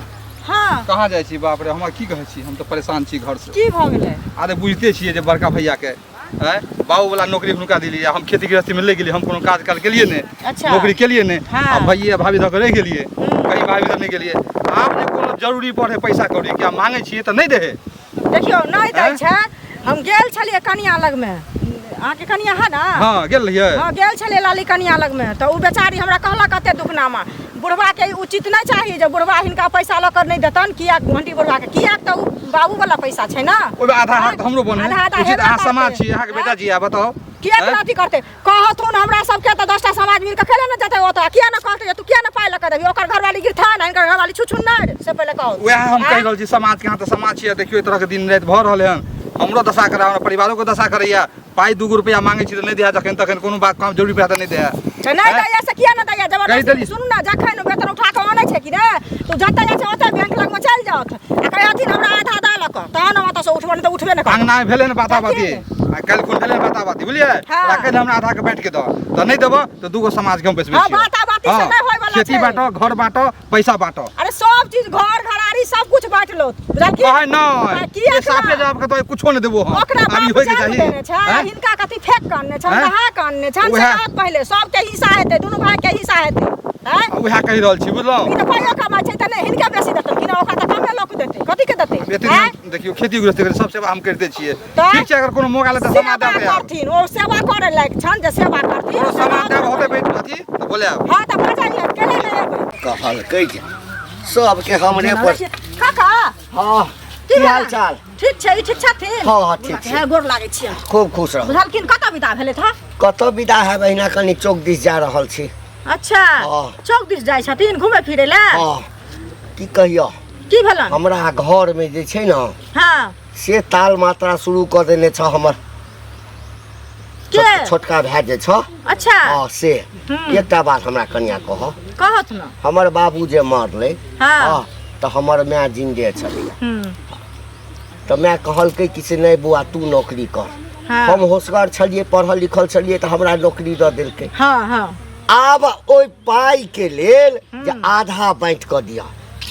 हाँ। कहाँ जाइ छी? बाप रे, हमरा की कहै छी, हम तऽ परेशान छी घर से। की भऽ गेलै? अरे बुझिते छियै जे बड़का भैया के आँय बाबू वाला नौकरी हुनका दिलियै, हम खेती गृहस्थी में लागि गेलियै, हम कोनो काज काल केलियै नहि। अच्छा। नौकरी केलियै नहि। हाँ। आ भैया भाभी दऽ कऽ रहि गेलियै, कहीं भाभी दऽ नहि गेलियै। आब जे कोनो जरूरी पड़े पैसा कौड़ी के मांगै छियै तऽ नहि दे है। देखियौ, नहि दै आँय? छै। हम गेल छलियै कनिया लगमे, अहाँके कनिया है ने? हाँ, गेल रहियै। हाँ, गेल छलियै लाली कनिया लगमे, तऽ ओ बेचारी हमरा कहलक कते दुखनामा, बुढ़वा के उचित नहि चाही जे बुढ़वा हिनका पैसा लऽ कऽ नहि देतन। किया घंटी बुढ़वा के? किया तऽ ओ बाबू वाला पैसा छै ने। ओहिमे आधा हाथ हमरो बने आधा आधा उचित। हेबे अहाँ करतै। समाज छी, अहाँके बेटा जी, बताउ। किया आँय? नहि अथी करतै? कहथुन हमरा सबके तऽ 10टा समाज मिल कऽ खेले ने जेतै ओतऽ। किया ने कहतै जे तू किया ने पाइ लऽ कऽ देबही? ओकर घरवाली गिरथान, हिनकर घरवाली छुछुन्नर, से पहिले कहू। वएह हम कहि आँय? रहल छी समाज के। अहाँ तऽ समाज छियै, देखियौ एहि तरहके दिन राति भऽ रहल हन, हमरो दशा करा, हमरा परिवारो के दशा करैया। पाइ 2 गो रुपया मांगै छी तऽ नहि दैया, जखन तखन कोनो बात काम जरूरी पड़ै तऽ नहि दैया। तऽ नहि आँय? दैया से किया नहि दैया? कहि जबरदस्ती देली। सुनू ने, जखन वेतन उठा कऽ अनै छै कि ने, तऽ जतऽ जाइ छै ओतऽ बैंक लगमे चलि जाउथ आ कहथिन हमरा आधा आधा लऽ कऽ तहन हम ओतऽसँ उठबो, नहि तऽ उठबे नहि करब। अंगना मे भेलै ने बाता बाती, तऽ आ काल्हि खुन भेलै ने बाता बाती, बुझलियै? हाँ। ओकरा कहि दे हमरा आधा के बाँटि के दऽ, तऽ नहि देबऽ तऽ दूगो समाज के हम बैसबै हाँ, छियौ। बाता बाती से हाँ, नहि होय वाला खेती छै। बाँटो, घर बाँटो, पैसा बाँटो। अरे सब चीज, घर घरारी सब कुछ बाँटि लो, बुझलखिन? कहै नहि किया जे साफे ना? जवाब के तो कुछो नहि देबो हम। ओकरा आब ई बाप होइके जन्म चाही देने छै आँय? हिनका कथी फेक के अनने छनि, आँय? नहा के अनने छनि से उएह। कहत पहिले सबके हिस्सा हेतै, दुनू भाई के हिस्सा हेतै। देतै उएह कहि रहल छी बुझलहुँ ई तऽ पाइयो कमाइ छै तऽ नहि हिनका बेसी देतै कि ना ओकरा तऽ कमे लऽ कऽ देतै कथी के देतै एते आँय? दिन देखियौ खेती गृहस्थी करै सब सेवा हम करिते छियै तऽ? ठीक छै अगर कोनो मौका लेतै सेवा समाद देबै आब। करथिन ओ सेवा करे लायक छनि जे सेवा करथिन कोनो समाद देब होतै बैठ अथी तऽ बोलायब हँ तऽ बजलियै केना नहि एबै कहलकै जे सबके हमरे पर काका हँ की की हाल भेल? चाल ठीक छै ई ठीक छथिन हँ, हँ, ठीक छै। हे गोर लागै छियै खूब खुश रहू बुझलखिन कतऽ विदा भेलै था कतऽ विदा हैब अहिना कनि चौक दिस जा रहल छी अच्छा हँ। चौक दिस जाइ छथिन घुमै फिरै लए हँ की कहियौ की भेलन हमरा घरमे जे छै ने हँ से ताल मात्रा शुरू कऽ देने छ हमर के छोटका भाय जे छ अच्छा हँ से एकटा बात हमरा कनिया कह कहत न हमर बाबू जे मरलै हँ। हँ तऽ हमर माय जिन्दे छलैया हम्म, तऽ माय कहलकै कि से नहि बौआ तू नौकरी कर हँ। हम होशगर छलियै पढ़ल लिखल छलियै तऽ हमरा नौकरी दऽ देलकै हँ हँ आब ओहि पाइके लेल जे आधा बाँटि कऽ दिअ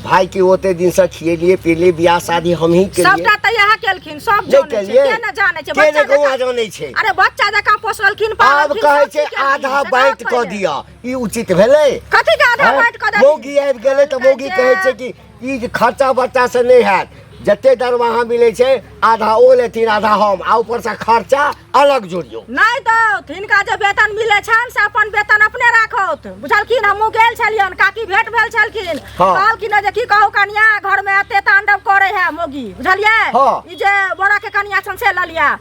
भाई के ओते दिन से खिएलिए पिएलिए बियाह शादी हमही केलिए सबटा तऽ इएह केलखिन सब नहि जानै छै केलिए के ने जानै छै के बच्चा ने गौआ जकाँ जानै छै अरे बच्चा जकाँ पोसलखिन आब पाललखिन कहै सब छै चीज केलखिन, आधा से बाँटि कहाँ कऽ पहिले? दिअ ई उचित भेलै कथी के आधा हैं? बाँटि कऽ देथिन? मौगी आबि गेलै तऽ मौगी कहै छै कि ई जे खर्चा बर्चा से नहि हैत जते दरमाहा मिलै छै आधा ओ लेथिन आधा हम आ ऊपरसँ खर्चा अलग जोड़ियौ नहि दौथ हिनका जे वेतन मिलै छनि से अपन वेतन अपने राखौथ बुझलखिन हमहूँ गेल छलियनि काकी भेंट भेल छलखिन हँ। कहलखिन जे की कहू कनिया घरमे एते तांडव करे है मोगी बुझलियै हँ। ई जे बड़ा के कनिया छनि से ललिया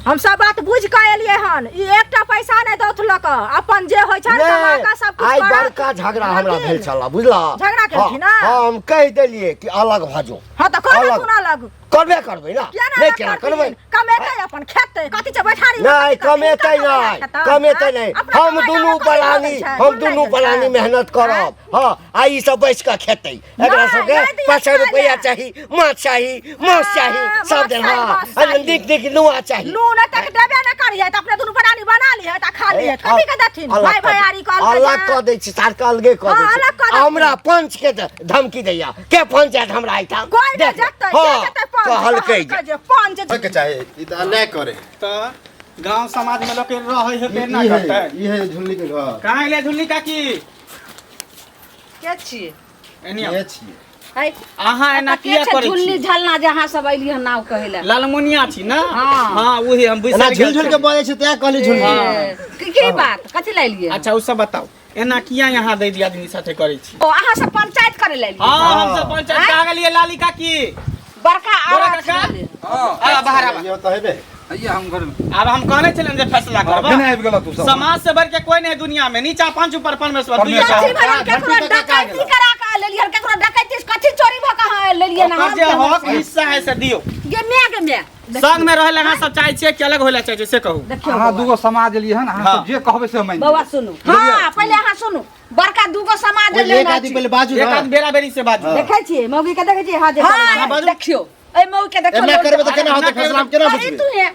हम सब बात बुझि कऽ एलियै हन ई एकटा पैसा नहि दौथ लऽ कऽ अपन जे होइ छनि कमा कऽ सब किछु आइ करत। बड़का झगड़ा हमरा बुझलखिन? भेल छल बुझलह झगड़ा केलखिन हँ, हँ? हँ, हम कहि देलियै कि अलग भऽ जो हँ तऽ अलग। करथुन अलग करबे करबै ना किया नहि नहि केना करबै कमेतै अपन खेतै कथी छै बैठारी नहि कमेतै नहि कमेतै नहि हम दुनू प्राणी हम दुनू प्राणी मेहनत करब हँ आ ई सब बैस कऽ खेतै एकरा नहि, सबके नहि दिअ 500 खाय रुपैआ लए। चाही माछ चाही माछ चाही हाँ, सब माछ दिन चाही, हँ माछ चाही। नीक नीक नुआ चाही नून एतेक देबे नहि करिहे तऽ अपने दुनू प्राणी बना लिहे तऽ खा लिहे कथी के देथिन अलग भाय कऽ दे- भैयारी कहलकै अलग जे- कऽ दै छी सार के अलगे कऽ हाँ, दै अलग कऽ छी देथिन। हमरा पंच के धमकी दैया के पंच आयत हमरा एहिठाम कोइ नहि देख ले। जेतै के हाँ, जेतै पंच कहलकै जे कहलकै जे पंच होइके चाही ई तऽ अन्याय करे तऽ गांव समाज में लोग के रहै है ई तेना है करतै ई है झुल्ली के घर कहाँ गेलै झुल्ली काकी के छियै एनी आउ। के छियै है अहाँ एना के किया छै करै झुल्ली छी झलना जे अहाँ सब एलियै हन नाव कहै लए लालमुनिया छी ना हाँ। हाँ वही हम एना बिसरि झुल गेल झुल के छली। बजै छै तैं कहली झुल्ली हाँ। की की बात कथी लए एलियै अच्छा उ सब बताउ एना किया यहाँ दै दियादनी साथे करै छी ओ अहाँ सब पंचायत करे लए एलियै हाँ हम सब पंचायत कहाँ गेलियै लाली काकी बड़का बड़ा आवाज काका सुनलियै। आ बाहर आबा यो तऽ हेबे आइए हम घर में आब हम कहने छलियनि जे फैसला हाँ, करब फेर आबि गेलऽ तू सब। समाज से बढ़ के कोई नहीं है दुनिया में नीचा पंच ऊपर परमेश्वर दुइये परमेश्वर। कथी टा। भेलन केकरो घंटी काका डकैती करा के लेलियै हन केकरो डकैती से कथी चोरी भऽ के अहाँ लेलियै हन ओकर हम जे के हक हिस्सा है से दियौ गे my गे my संग में रहै लए अहाँ सब चाहै छियै कि अलग होय लए चाहै छियै से कहू देखियौ अहाँ बौआ। दूगो समाज एलियै हन अहाँ हाँ। सब जे कहबै से हम मानि बौआ लेबै। सुनू हाँ पहिले अहाँ सुनू बड़का दूगो समाज पहिले एलै एक हन आदमी पहिले बाजू एक ना आदमी बेरा बेरी से बाजू हाँ। देखै छियै मौगी के देखै छियै हाँ जे हाँ, हाँ बाजू। देखियौ एहि मौगी के देखियौ एना करबै तऽ केना होतै एना करबै फैसला हम केना अरे बुझबै तू हे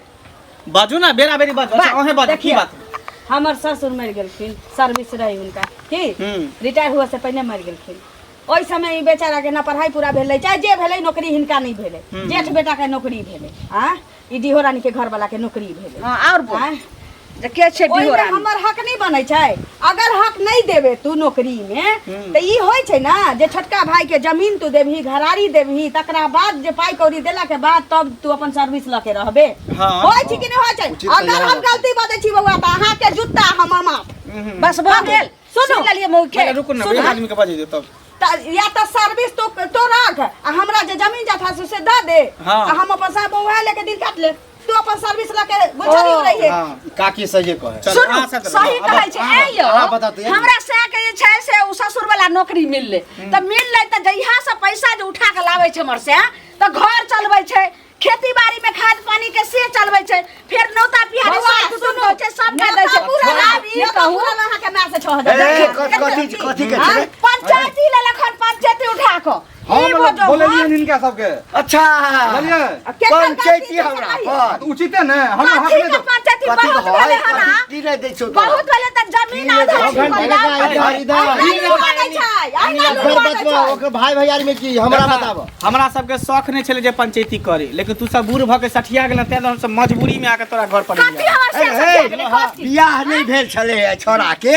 बाजू ना बेरा बेरी बाजू अच्छा अहें बाजू की देखियौ, बात हमर ससुर मरि गेलखिन सर्विस रही हुनका की हम्म। रिटायर हुए से पहिने मरि गेलखिन ओहि समय ई बेचारा के ना पढ़ाई पूरा भेलै चाहे जे भेलै नौकरी हिनका नहि भेलै जेठ बेटा के नौकरी भेलै आ ई डिहो रानी के घर वाला के नौकरी भेलै हाँ और बोल आँय? जे के छै ओहिमे डिहो रानी हमर हक नहि बनै छै अगर हक नहि देबे तू नौकरी मे तऽ ई होइ छै ने जे छोटका भाई के जमीन तू देबही घरारी देबही तकरा बाद जे पाई कौड़ी देला के बाद तब तू अपन सर्विस लऽ के रहबे हाँ। होइ छै कि नहि होइ छै उचित तऽ अगर इएह हम गलती बजै छी बौआ तऽ अहाँके जूता हमर माथ बस भऽ गेल सुनू। सुन लेलियै मौके पहिले रुकू ना एक आदमी के बाजै दियौ तब तऽ या तऽ सर्विस तो तो राख आ हमरा जे जमीन जथा छै से दऽ दे हाँ। आ हम अपन साहब बौआ लेके दिन काट ले तू अपन सर्विस लऽ के गुलछड़ी उड़ैहे हाँ। काकी सही कहे चलू, सुनू अहाँ सब सही कहै छै अहाँ ऐ यौ अहाँ बता दिअ। हमरा सएह के जे छै से ओ ससुर वाला नौकरी मिललै तऽ मिललै तऽ जहिया से पैसा जे उठा के लाबै छै हमर सएह तऽ घर चलबै छै खेती बाड़ी में खाद पानी के से चलबै छै फेर नौता पिहारी बौआ, सब कुटुम्ब सुनू, होइ छै सबके दै छै पूरा आब ई नेता कहू पूरा अहाँके माय से 6000 ए, कथी कथी के छै पंचायती लेलक हन पंचायती उठा कऽ ई हम बोझो बोललियै हिनका सबके अच्छा बोललियै पंचायती हमरा पर तऽ उचिते ने हमरा हक कथी नहि के दो पंचायती कथी बहुत के भेलै है हन कथी की नहि दै छौ तोरा? बहुत भेलै तऽ जमीन आधा इधर इधर ओकर बचबा ओकर भाई भैयारी में की हमरा बताब। हमरा सबके शौक नहि छलै जे पंचायती करी, लेकिन तू सब बूढ़ भऽ के सठिया गेल तें हम सब मजबूरी में आके तोरा घर पर कथी हमर से सठिया गेलै कथी? बियाह नहि भेल छलै छोड़ा के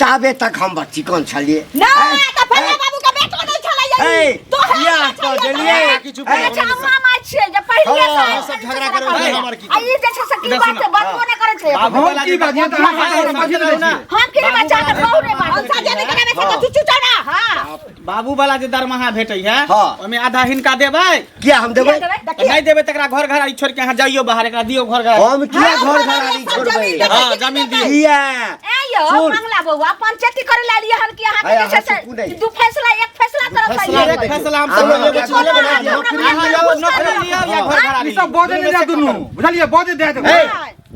ताबे तक हम चिकन छलियै। नहि तऽ फल्ला बाबू के बेटो नहि छलै ए, बियाह कऽ देलियै। किछु अच्छा अम्मा माय छियै जे पहिले हाँ, सब झगड़ा करै छै, हमर की आ ई जे छै से की बात छै बजबो नहि करै छै। बाबू हम की बाजियै तऽ अहाँ बाजि दै छियै। हम की बच्चा के कहू रे बात हम साजे नहि कराबै छै तऽ चुप चुप ना। हां बाबू वाला जे दरमाहा भेटै है हाँ। ओहिमे आधा हिनका देबै। किया हम देबै? तऽ नहि देबै तकरा घर घर छोड़ के अहाँ जाइयो बाहर, एकरा दियौ घर घर। हम किया घर घरारी छोड़बै? हाँ जमीन दियौ। किया? ए यौ मंगला बौआ पंचायती करे ला लिए हन कि अहाँ के जे छै से दू फैसला एक फैसला करत फैसला आइए। एक फैसला हम अहाँ सब एगो लेबै। चीज लेबै ना, नौकरी लियौ, नौकरी लियौ या घर घरारी। ई सब बजै नहि दे दुनू, बुझलियै? बजै दे देबै।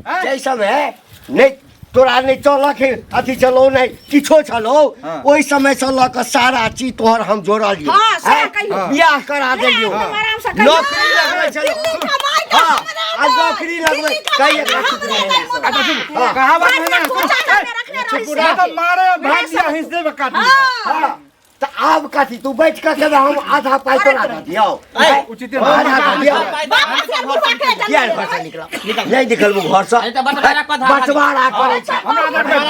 जाहि समय नहि तोरा नहि चलक हे अथी छलौ नहि किछो छलौ, ओहि समय से लऽ कऽ सारा चीज तोहर हम जोड़लियौ। हाँ, सएह कहियौ। बियाह करा देलियौ, एकदम आराम से कहियौ। नौकरी लगबै छलौ। दिल्ली कमाइ के हाँ, हमरा आ नौकरी लगबै दिल्ली कमाइ कहिए के एकरा चुप हमरा रहै नहि सँ। अच्छा चुप, कहावत है ना, खोचा करके रखने रही से। पूरा तऽ मारे भाग दिया हिस्से में काट दिया। हाँ, तऽ आब कथी तू बैठ कऽ खेबै, हम आधा पाइ तोरा दऽ दियौ। उचिते आधा दऽ दियौ। बाप से बुढ़वा के किया घर से निकलब? नहि निकलबू घर से, अरे तऽ बँटवारा कऽ धा। बँटवारा करै छै। हमरा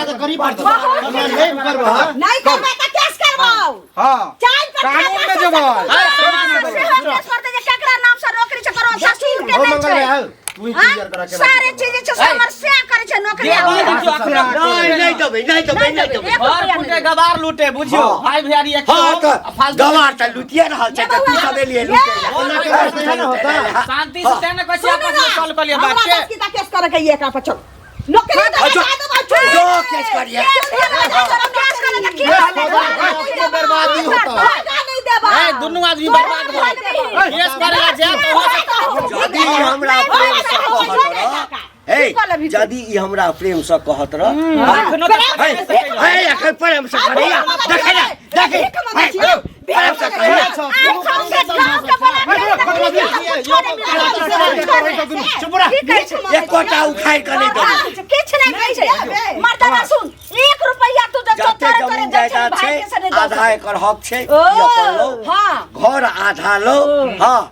तऽ करी पड़तौ, हमरा नहि करबो। हाँ नहीं करबै तऽ केस करबौ। हाँ चाय पर कानून में जेबै। से हम केस करतै जे केकरा नाम से नौकरी छै करो ससुर के हो नहि मंगल छै। भाई आउ, तू ही क्लियर करा के सारे चीज जे छै से हमर से करै छै नौकरी। नहि नहि देबै, नहि देबै, नहि देबै। घर फूटे गवार लूटे बुझियो, हाँ। भाई भैयारी एक हाँ तऽ गवार तऽ लुटिए रहल छै, तऽ तू सब एलियै लुटै लए। ओना के बात नहि होता। शांति से तें ने कहै छी आपस में सॉल्व कऽ लिअ बात हमरा के। दस की केस करे के एकरा पर चल नौकरी तऽ अच्छा, लगा देबै, छोड़। जो केस करिए। बर्बादी होता। नहीं देबै। ए दुनू आदमी बर्बाद भऽ गेल। केस करे ला जाए तऽ वहाँ से यदि ई हमरा प्रेम से कहत रह, हे यदि ई हमरा प्रेम से कहत रह, एखनो तऽ हे हे एखन प्रेम से करैया, देखै ना देखै, हे प्रेम से करैया। एकोटा उखाड़ि कऽ नहि देबै। किछु नहि कहै छै मर्दाना सुन, एक रुपैया तू जे जते तोरे तोरे जमीन दै छै जायदाद भाई छै के से नहि दऽ आधा एकर हक छै, ओ, ई अपन लौ। हाँ। घर आधा लौ। हाँ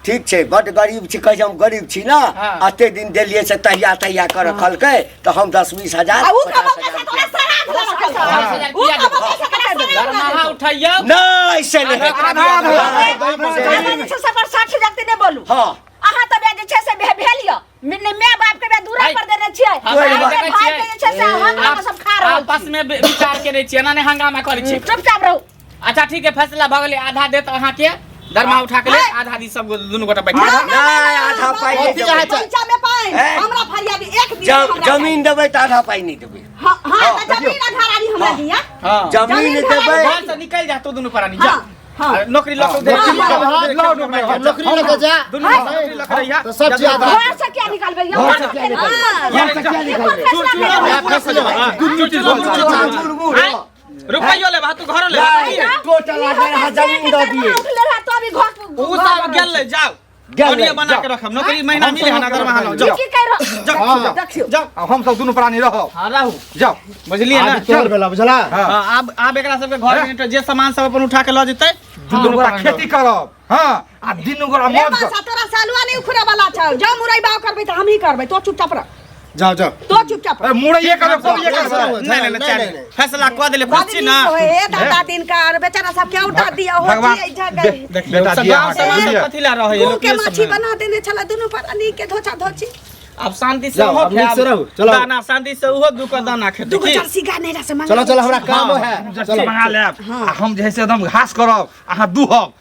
ठीक छै, बड गरीब छी, कहै छै हम गरीब छी ना, हाँ। एते दिन देलियै से तहिया तहिया कऽ रखलकै तऽ हम 10-20 हजार आ उ 50 कबो हजार पैसा तोरा श्राद्ध लऽ के हजार उ किया कबो देबै? पैसा तोरा श्राद्ध लऽ दरमाहा उठैयौ। नहि से नहि हेतै। आधा आधा। अहाँ जे छै से पर 60 हजार नहि बोलू। हाँ। अहाँ तऽ जे छै से भेल यऽ माय बाप के दूरा पर देने छियै, हमरा अहाँके देखै भाई के छियै। जे छै से हम सब खा रहल आपस में विचार केने छियै, एना नहि हंगामा करै छियै। चुपचाप रहू। अच्छा ठीक है, फैसला भऽ गेलै, आधा देत अहाँके दरमाहा उठा के ले, आधा दी सब दुनू गोटा बैठ। नहि आधा पाइ नहि कथी देबै। अहाँ पैसा में पाइ हे? हमरा फरियादी एक दिन जब जमीन देबै तऽ आधा पाइ नहि देबै। हां हां तऽ जमीन आधार आदि हमरा दिया। हाँ जमीन जमीन देबै। घर से निकलि जा तू दुनू प्राणी जा। हाँ नौकरी लऽ के नौकरी लऽ के जा दुनू नौकरी लऽ के रहिया। तऽ सब चीज आधा। घर से क्या निकालबै यौ? घर से किया निकालबै? घर से किया निकालबै? रुपैयो लेबा तू घरो लेबा। नहि, टोटल अगर अहाँ जमीन दऽ दियै। उठले रहा तो अभी घर उ सब गेल जाओ, गेलै, बढ़िया बना के रखब, नौकरी महीना मिले है ना दरमाहा लो जाओ की कह रहा जाओ देखियौ जाओ। आ हम सब दुनू प्राणी रहब। हाँ रहू जाओ बुझलियै ना। आब तोहर भेला बुझला। हाँ। हाँ, आब आब एकरा सबके घर में जे सामान सब अपन उठा के लऽ जेतै दुनू गोरा खेती करब। हाँ आ दुनू गोरा रे मौज बासा करब। तोरा सालुआ नहीं उखड़े वाला छौ, जा मुरई बाव करबै तऽ हमही करबै, तो चुपचाप रह, जाओ जाओ तो चुपचाप रह। मुरैये करब, कोबिये करब। नहीं नहीं नहीं, फैसला कऽ देले खुश छी ना। हे दादा दिन का और बेचारा सब के उठा दिया हो भगवान जी जगह देखियौ बेटा सब दिया गाँव अहाँके, समाज सब बुझलियै? कथी ला रहै गुड़ के माछी बना देने छला दुनू प्राणी के धोचा धोची। अब शांति से जाओ, उहो अब नीक से खायब। रहू, चलो। दाना शांति से उहो दू के दाना खेतै दूगो की? जर्सी गाय नैरा से मंगा चलो चलो हमरा काम है। जर्सी मंगा लेब आ हम जे है से एकदम घास करब, अहाँ दूहब।